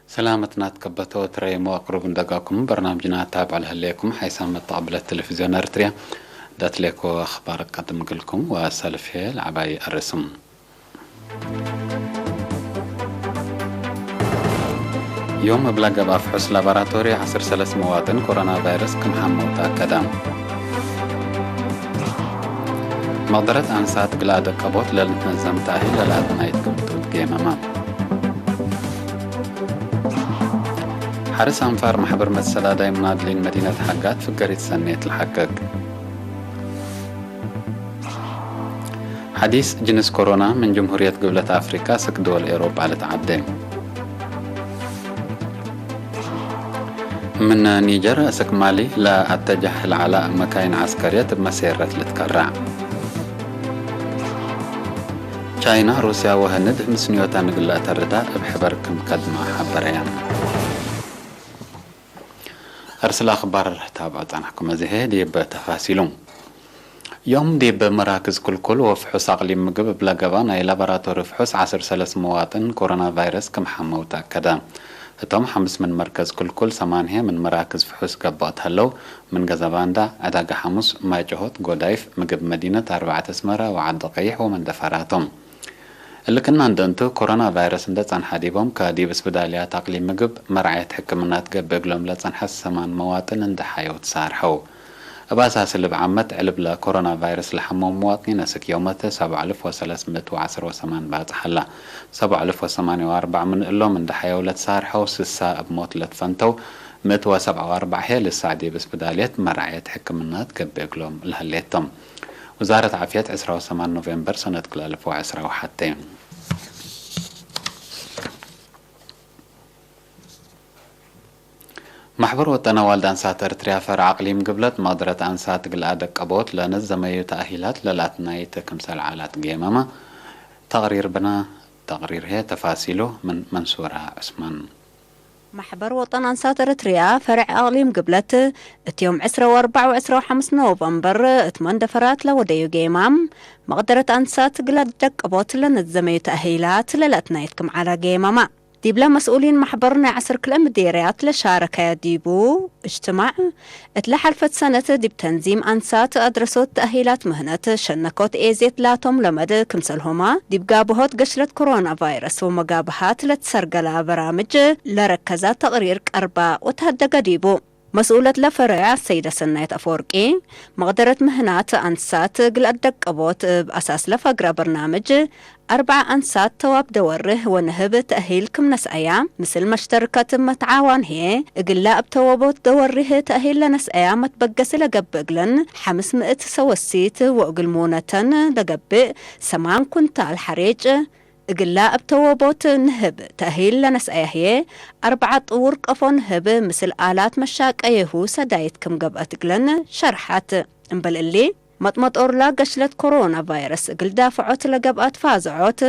ሰላመት ናት ከበቶ ትረይ መዋቅሩብ እንደጋኩም በርናምጅና ታብዕ ለህሌኩም ሓይሳም መተቐብለት ቴሌቪዝዮን ኤርትርያ ዳትሌኮ ኣኽባር ቀድም ግልኩም ወሰልፌ ለዓባይ ኣርስም ዮም እብላ ገባ ፍሑስ ላቦራቶሪ ዓሰርተ ሰለስተ መዋጥን ኮሮና ቫይረስ ከም ሓመው ተኣከዳ። መቕደረት ኣንሳት ግላ ደቀቦት ለልትነዘም ታሂል ለልኣት ናይት ክምቱት ገመማ። ሓርስ ኣንፋር ማሕበር መሰዳዳይ ሙናድሊን መዲነት ሓጋት ፍገሪት ሰኔት ለሓቀቅ። ሓዲስ ጅንስ ኮሮና ምን ጅምሁርየት ግብለት ኣፍሪቃ ስክ ድወል ኤውሮጳ ልትዓደ። ምን ኒጀር ስክ ማሊ ለኣተጃሕ ለዓላ መካይን ዓስከርየት እብ መሴረት ልትከራዕ። ቻይና ሩስያ ወህንድ ምስ ኒዮታ ንግላ ተርዳ እብ ሕበር ክም ከድማ ሓበረያ። እርስላ ኣኽባር ታብዖ ጸናሕኩም እዚሄ ዲብ ተፋሲሉ። ዮም ዲብ መራክዝ ክልኩል ወፍሑስ ኣቕሊም ምግብ እብለ ገባ ናይ ላቦራቶሪ ፍሑስ ዓሰርተ ሰለስተ መዋጥን ኮሮና ቫይረስ ክም ሓመው ተኣከደ። እቶም ሓምስ ምን መርከዝ ክልኩል ሰማንሄ ምን መራክዝ ፍሑስ ገባኦት ሀለው፣ ምን ገዛ ባንዳ፣ ዕዳጋ ሓሙስ፣ ማይ ጨሆት፣ ጎዳይፍ፣ ምግብ መዲነት፣ ኣርባዕተ ኣስመራ ወዓዲ ቀይሕ ወመንደፈራቶም። እልክና እንደንቱ ኮሮና ቫይረስ እንደ ጸንሓ ዲቦም ከዲብ ስብዳልያ ታቅሊም ምግብ መርዓየት ሕክምና ትገብእ እግሎም ለጸንሐ ሰማን መዋጥን እንደ ሓየው ተሳርሐው። እብ ኣሳሲ ልብ ዓመት ዕልብ ለኮሮና ቫይረስ ለሐመው መዋጥኒን ኣስክ ዮመተ ሰብዓ ኣልፍ ወሰለስ ምእት ወዓስር ወሰማን ባጽሓላ። ሰብዓ ኣልፍ ወሰማንያ ወኣርባዕ ምን እሎም እንደ ሓየው ለተሳርሐው ስሳ እብ ሞት ለትፈንተው ምእት ወሰብዓ ወኣርባዕ ሄ ልሳዕ ዲብ ስብዳልየት መርዓየት ሕክምና ትገብእ እግሎም ለህሌቶም። ውዛረት ዓፍየት ዕስራ ወሰማን ኖቬምበር ሰነት ክልተ ኣልፍ ወዕስራ ወሓተ። ማሕበር ወጠን ኣዋልድ ኣንሳት ኤርትርያ ፈር ኣቅሊም ግብለት ማድረት ኣንሳት ግልኣ ደቀቦት ለነዘመዩ ተኣሂላት ለላትናይት ክምሰል ዓላት ጌመማ ተቕሪር ብና። ተቕሪር ሄ ተፋሲሉ ምን መንሱራ ዑስማን። ማሕበር ወጠን ኣንሳት ኤርትርያ ፈርዕ ኣቕሊም ግብለት እትዮም ዕስራ ወኣርባዕ ወዕስራ ወሓምስ ኖቨምበር እት መንደፈራት ለወደዩ ጌማም መቕደረት ኣንሳት ግላ ደቀቦት ለነዘመዩ ተኣሂላት ለላትናይት ክም ዓላ ጌማማ። ዲብለ መስኡሊን ማሕበር ናይ ዓሰርተ ክልተ ምዴርያት ለሻረከያ ዲቡ እጅትማዕ፣ እት ለሓልፈት ሰነት ዲብ ተንዚም ኣንሳት ኣድረሶት ተእሂላት ምህነት ሸነኮት ኤዜት ላቶም ለመድ ክምሰልሆማ፣ ዲብ ጋብሆት ገሽለት ኮሮና ቫይረስ ወመጋብሃት ለትሰርገላ በራምጅ ለረከዛ ተቕሪር ቀርባ ወተሃደገ ዲቡ። መስኡለት ለፈረያ ሰይደ ሰናይት ኣፈወርቂ፣ መቕደረት ምህናት ኣንሳት ግልኣት ደቀቦት እብ ኣሳስ ለፈግረ በርናምጅ፣ ኣርብዓ ኣንሳት ተዋብ ደወርህ ወንህብ ተእሂል ክም ነስኣያ፣ ምስል መሽተርከት መትዓዋን ህየ፣ እግላ እብ ተወቦት ደወርህ ተእሂል ለነስኣያ መትበገሲ ለገብእ እግለን፣ ሓምስ ምእት ሰወሲት ወእግል ሙነተን ለገብእ፣ ሰማን ኩንታል ሓሬጭ፣ እግላ እብ ተወቦት ንህብ ተእሂል ለነስኣያ ህየ፣ ኣርብዓ ጥውር ቀፎ ንህብ ምስል ኣላት መሻቀየሁ ሰዳይት ክም ገብአት እግለን ሸርሓት። እምበል እሊ፣ መጥመጦርላ ገሽለት ኮሮና ቫይረስ እግል ዳፍዖት ለገብኣት ፋዝዖት፣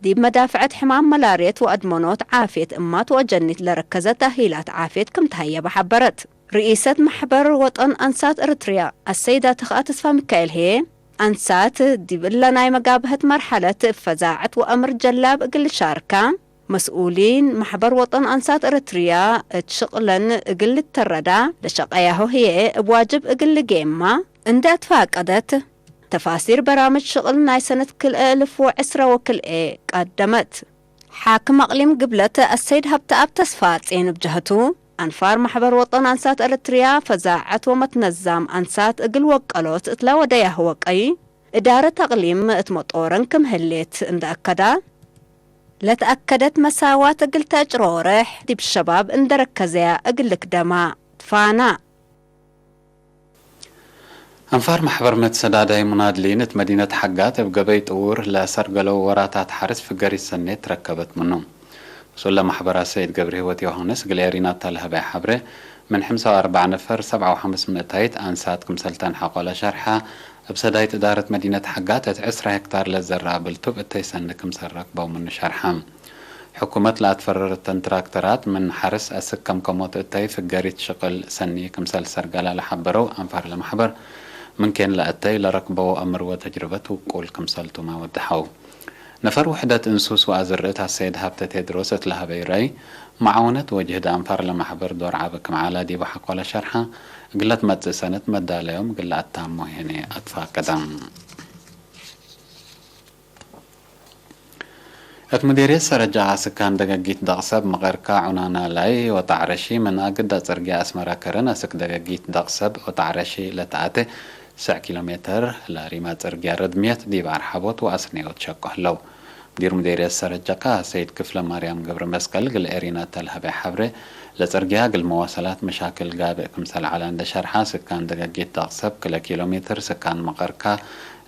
ዲብ መዳፍዐት ሕማም መላርየት ወአድመኖት ዓፍየት እማት ወአጀኒት ለረከዘ ተእሂላት ዓፍየት ክም ተሀየበ ሐበረት። ርኢሰት ማሕበር ወጠን አንሳት እርትርያ አሰይዳ ተኽኣ ተስፋ ሚካኤል ህዬ፣ አንሳት ዲብ እለ ናይ መጋብሀት መርሐለት እብ ፈዛዐት ወአምር ጀላብ እግል ልሻርካ፣ መስኡሊን ማሕበር ወጠን አንሳት እርትርያ እት ሽቅለን እግል ልተረዳ፣ ለሸቀያሁ ህዬ እብ ዋጅብ እግል ልጌማ እንዴ አትፋቀደት፣ ተፋሲር በራምጅ ሽቅል ናይ ሰነት ክልኤ እልፍ ወዕስራ ወክልኤ ቀደመት። ሓክም አቅሊም ግብለት አሰይድ ሀብተአብ ተስፋጼን እብ ጀህቱ፣ አንፋር ማሕበር ወጠን አንሳት እርትርያ ፈዛዐት ወመትነዛም አንሳት እግል ወቀሎት እትላ ወደያህ ወቀይ፣ እዳረት አቅሊም እት መጦረን ክም ህሌት እንደ አከዳ፣ ለተአከደት መሳዋት እግል ተጭሮርሕ ዲብ ሸባብ እንደ ረከዘያ እግል ልክደማ ትፋና። አንፋር ማሕበር መትሰዳዳይ ሙናድሊን እት መዲነት ሓጋት እብ ገበይ ጥውር ለሰርገለው ወራታት ሓርስ ፍገሪት ሰኔት ትረከበት ምኑ። መስኡል ለማሕበራ ሰይድ ገብረህይወት ዮሃንስ እግል ኤሪና እታ ለሀበያ ሓብረ፣ ምን ሕምሳ ወአርባዕ ነፈር ሰብዓ ወሐምስ ምእታይት አንሳት ክምሰል ተንሐቆ ለሸርሐ፣ እብ ሰዳይት እዳረት መዲነት ሓጋት እት ዕስራ ሄክታር ለዘርአ ብልቱብ እተይ ሰኒ ክምሰል ረክበው ምኑ ሸርሐ። ሕኩመት ለአትፈረረተን ትራክተራት ምን ሐርስ አስክ ከምከሞት እተይ ፍገሪት ሽቅል ሰኒ ክምሰል ሰርገላ ለሐበረው አንፋር ለማሕበር፣ ምን ኬን ለእተይ ለረክበው አምር ወተጅርበት ውቁል ክምሰልቱም አወድሐው። ነፈር ውሕደት እንሱስ ወኣዝርእት ኣሰይድ ሃብተ ቴድሮስ እት ለሀበዩ ረይ፣ መዓውነት ወጅህድ ኣንፋር ለማሕበር ዶር ዓበ ክምዓላ ዲቡ ሓቆለ ሸርሓ፣ እግለ ትመጽእ ሰነት መዳለዮም እግለ ኣታሞ ሄኔ ኣትፋቀደም። እት ሙዴርየት ሰረጃ ስካን ደገጊት ደቕሰብ መቐርካ ዑናና ላይ ወጣዕረሺ ምን ኣግዳ ጽርግያ ኣስመራ ከረን ኣስክ ደገጊት ደቕሰብ ወጣዕረሺ ለተኣተ ሰዕ ኪሎ ሜተር ለሪማ ጽርግያ ረድምየት ዲብ ኣርሓቦት ወኣስነዮት ሸቆ ህለው። ሙዲር ሙዴርየት ሰረጃ ሰይድ ክፍለ ማርያም ገብረ መስቀል ግል ኤሪና ተልሀበ ሓብረ ለጽርግያ ግል መዋሰላት መሻክል ጋብእ ክምሰል ዓላ እንደ ሸርሓ ስካን ደገጊት ደቕሰብ ክለ ኪሎ ሜትር ስካን መቐርካ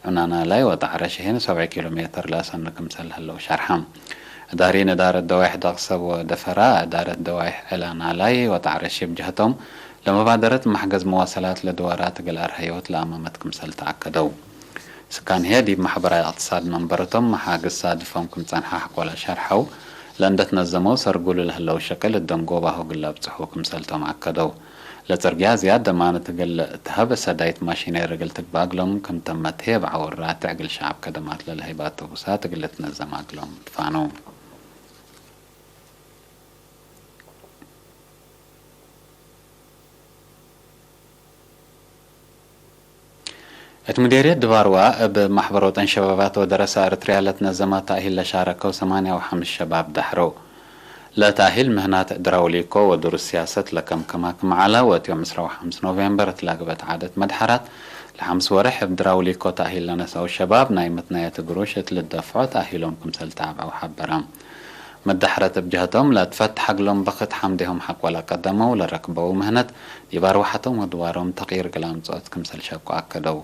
ዑናና ላይ ወጣዕረ ሽሄን ሰብዒ ኪሎ ሜትር ለሰኑ ክምሰል ህለው ሸርሓ። እዳሪን እዳረት ደዋይሕ ደቕሰብ ወደፈራ እዳረት ደዋይሕ ዕላና ላይ ወጣዕረ ሽብ ጀህቶም ለመባደረት ማሕገዝ መዋሰላት ለድዋራት እግል ኣርሀዮት ለኣመመት ክምሰል ተኣከደው። ስካን ህየ ዲብ ማሕበራዊ እቅትሳድ መንበረቶም መሓግዝ ሳድፎም ክም ጸንሓ ሓቆላ ሸርሐው። ለእንደት ነዘመው ሰርጉሉ ለህለው ሸቅል እደንጎባሁ ግል ኣብጽሑ ክምሰልቶም ኣከደው። ለጽርግያ ዝያድ ደማነት እግል ትሀብ ሰዳይት ማሺነሪ እግል ትግባእ እግሎም ክም ተመት ህየ ብዓውር ራትዕ እግል ሸዓብ ከደማት ለለሀይባ ኣቶቡሳት እግል ትነዘም ኣግሎም ትፋነው። እት ሙዴርየት ድባርዋ እብ ማሕበር ወጠን ሸባባት ወደረሳ እርትርያ ለትነዘማ ታእሂል ለሻረከው ሰማንያ ወሐምስ ሸባብ ዳሕረው። ለታእሂል ምህናት ድራውሊኮ ወዱር ስያሰት ለከምከማ ክም ዓላ ወእት ዮም ዕስራ ወሐምስ ኖቬምበር እት ላግበት ዓደት መድሐራት ለሐምስ ወርሕ እብ ድራውሊኮ ታእሂል ለነሰው ሸባብ ናይ ምትናየት ግሩሽ እት ልደፍዖ ታእሂሎም ክምሰል ተዓብዐው ሐበራ። መዳሕረት እብ ጀህቶም ለትፈትሕ እግሎም በኽት ሐምዴሆም ሐቆለ ቀደመው ለረክበው ምህነት ዲብ ኣርወሐቶም ወድዋሮም ተቅይር እግል ኣምጽኦት ክምሰል ሸቁ ኣከደው።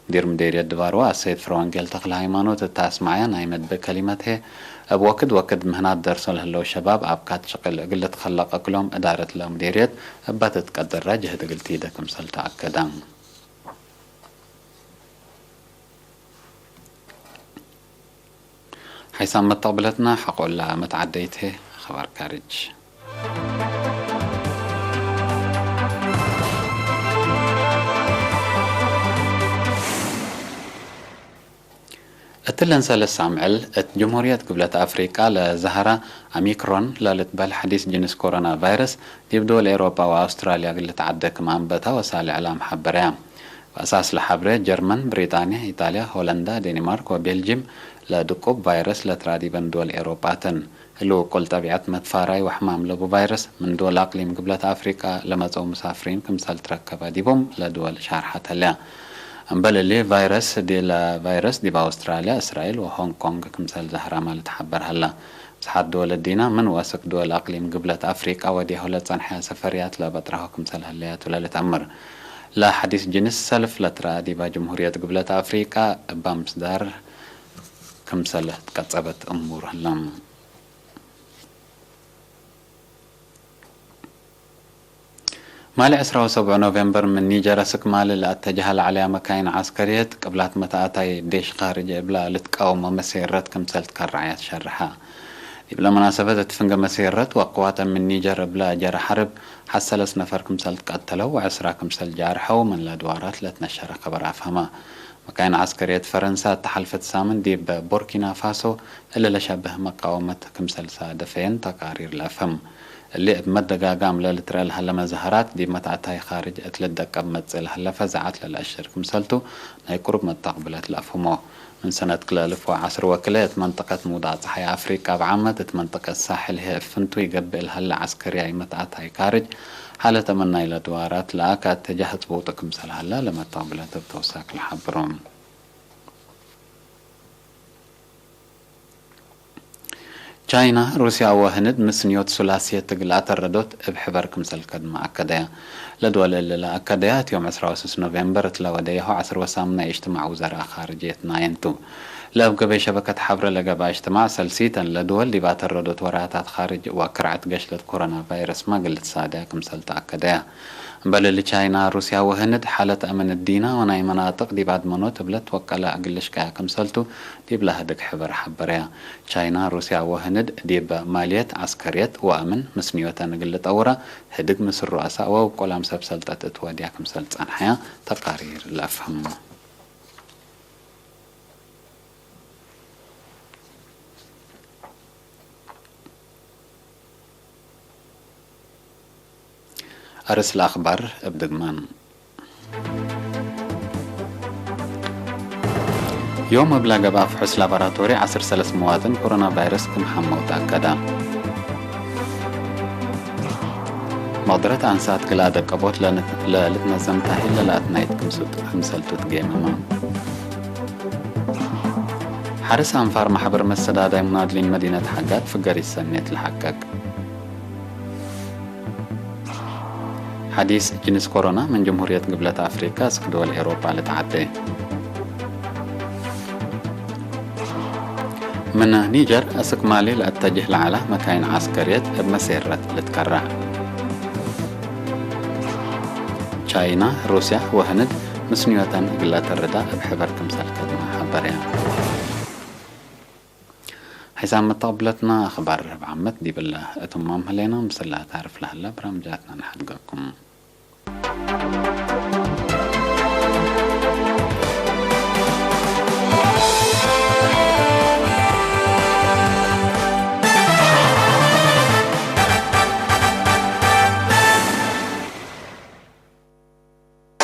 ሙዲር ሙዴርየት ድባርዋ ኣሰይድ ፍረወንጌል ተክለ ሃይማኖት እታ ኣስማዕያ ናይ መድብእ ከሊመት ህየ፣ እብ ወክድ ወክድ ምህናት ደርሶ ለህለው ሸባብ ኣብካት ሽቅል እግል ልትከለቅ እግሎም እዳረት ለሙዴርየት እባ ትትቀደራ ጅህድ እግል ትይደ ክምሰል ተኣከዳ። ሓይሳም መተቕብለትና ሓቆላ መተዓደይት ኸባር ካርጅ። እትለን ሰለስ ኣምዕል እት ጅምሁርየት ግብለት ኣፍሪቃ ለዛህራ ኣሚክሮን ለልትበል ሐዲስ ጅንስ ኮሮና ቫይረስ ዲብ ድወል ኤሮጳ ወኣውስትራልያ ግልትዓደ ክም ኣንበታ ወሳል ዕላም ሐበረያ። በእሳስ ለሐብረ ጀርመን፣ ብሪጣንያ፣ ኢጣልያ፣ ሆለንዳ፣ ዴኒማርክ ወቤልጂም ለድቁብ ቫይረስ ለትራዲበን ድወል ኤሮጳተን። ህልው እቁል ጠቢዐት መትፋራይ ወሕማም ለቡ ቫይረስ ምን ድወል ኣቅሊም ግብለት ኣፍሪቃ ለመጸው ሙሳፍሪን ክምሰል ትረከበ ዲቦም ለድወል ሻርሓት ህለያ። እምበል እሊ ቫይረስ ዲ-፣ ለቫይረስ ዲብ ኣውስትራልያ፣ እስራኤል ወሆንግ ኮንግ ክምሰል ዛህራ ማለት ሓበር ሀላ። ብዝሓት ድወል እዲና ምን ወስክ ድወል ኣቅሊም ግብለት ኣፍሪቃ ወዲያሁ ለጸንሐያ ሰፈርያት ለበጥራሁ ክምሰል ህለያቱ ለልትአምር። ለሐዲስ ጅንስ ሰልፍ ለትረአ ዲባ ጅምሁርየት ግብለት ኣፍሪቃ እባ ምስዳር ክምሰል ትቀጸበት እሙር ህላ። ማሊ ዕስራ ወሰብዑ ኖቬምበር ምን ኒጀር ኣስክ ማሊ ለኣተጀሃ ለዐለያ መካይን ዐስከርየት ቅብላት መተኣታይ ዴሽ ካርጅ እብላ ልትቃወሞ መሴረት ክምሰል ትከረዓያ ትሸርሐ። ዲብለ መናሰበት እት ፍንገ መሴረት ወቅዋተ ምን ኒጀር እብላ ጀረ ሐርብ ሐሰለስ ነፈር ክምሰል ትቀተለው ወዐስራ ክምሰል ጃርሐው ምን ለድዋራት ለትነሸረ ከበር ኣፍሀማ። መካይን ዐስከርየት ፈረንሳ እተ ሐልፈት ሳምን ዲብ ቦርኪና ፋሶ እለ ለሸብህ መቃወመት ክምሰል ሳደፈየን ተቃሪር ለአፍህም። እሊ እብ መደጋጋም ለልትረአ ለሀለ መዛህራት ዲብ መትኣታይ ካርጅ እት ልደቀብ መጽእ ለሀለ ፈዛዐት ለለአሽር ክምሰልቱ ናይ ቁሩብ መጣቅብለት ለአፍህሞ። ምን ሰነት ክልተ አልፍ ወዐስር ወክልኤ እት መንጠቀት ምውዳቅ ጸሓይ አፍሪቃ ብዓመት እት መንጠቀት ሳሕል ህዬ እብ ፍንቱይ ገብእ ለሀለ ዐስከርያይ መትኣታይ ካርጅ ሐለት አመን ናይለ ድዋራት ለአከ አተጃህ ጽቡጥ ክምሰል ሀላ ለመጣቅብለት እብ ተውሳክ ለሐብሮም። ቻይና፣ ሩስያ ወህንድ ምስንዮት ሱላስየት እግል አተረዶት እብ ሕበር ክምሰል ከድመ አከደያ። ለድወል እሊ ለአከደያ እት ዮም ዕስራ ወስስ ኖቬምበር እት ለወደያሁ ዐስር ወሳምን ናይ እጅትማዕ ውዘራእ ካርጅየት ናየንቱ። ለእብ ገበይ ሸበከት ሐብረ ለገብአ እጅትማዕ ሰልሲተን ለድወል ዲብ አተረዶት ወራታት ካርጅ ወክርዐት ገሽለት ኮሮና ቫይረስማ እግል ልትሳደያ ክምሰል ተአከደያ። እምበል እሊ ቻይና፣ ሩስያ ወህንድ ሓለት አምን እዲና ወናይ መናጥቅ ዲብ አድመኖት እብለ ትወቀለ እግል ልሽቀያ ክምሰልቱ ዲብላ ህድግ ሕበር ሐበረያ። ቻይና፣ ሩስያ ወህንድ ዲብ ማልየት ዐስከርየት ወአምን ምስንዮተን እግል ልጠውራ ህድግ ምስል ሩአሳ ወእብ ቆላም ሰብ ሰልጠት እት ወድያ ክምሰል ጸንሐያ ተቃሪር ለአፍህም። ኣርእስቲ ኣኽባር እብ ድግማን። ዮም እብላ ገብኣ ፍሑስ ላቦራቶሪ ዓሰርተ ሰለስተ መዋጥን ኮሮና ቫይረስ ክም ሓመው ተኣከዳ። መቕደረት ኣንሳት ግላ ደቀቦት ለልትነዘም ታሂል ለላእት ናይት ክምሰልጡት ጌመማ። ሓርስ ኣንፋር ማሕበር መሰዳዳይ ሙናድሊን መዲነት ሓጋት ፍገር ይሰሜት ለሓቀቅ። ሓዲስ ጅንስ ኮሮና ምን ጀምሁርየት ግብለት ኣፍሪካ እስክ ድወል ኤሮጳ ልትዓዴ። ምን ኒጀር እስክ ማሊ ለእተጅህ ለዓላ መካይን ዓስከርየት እብ መሴረት ልትከረዕ። ቻይና፣ ሩስያ ወህንድ ምስ ኒዮተን እግለ ትርዳ እብ ሕበር ክምሰል ከድመ ሓበርያ። ሒሳብ መተቕብለትና ኣኽባር ርብዓ ዓመት ዲብለ እትማም ህሌና ምስላ ታርፍ ለህላ ብራምጃትና ንሓድገኩም።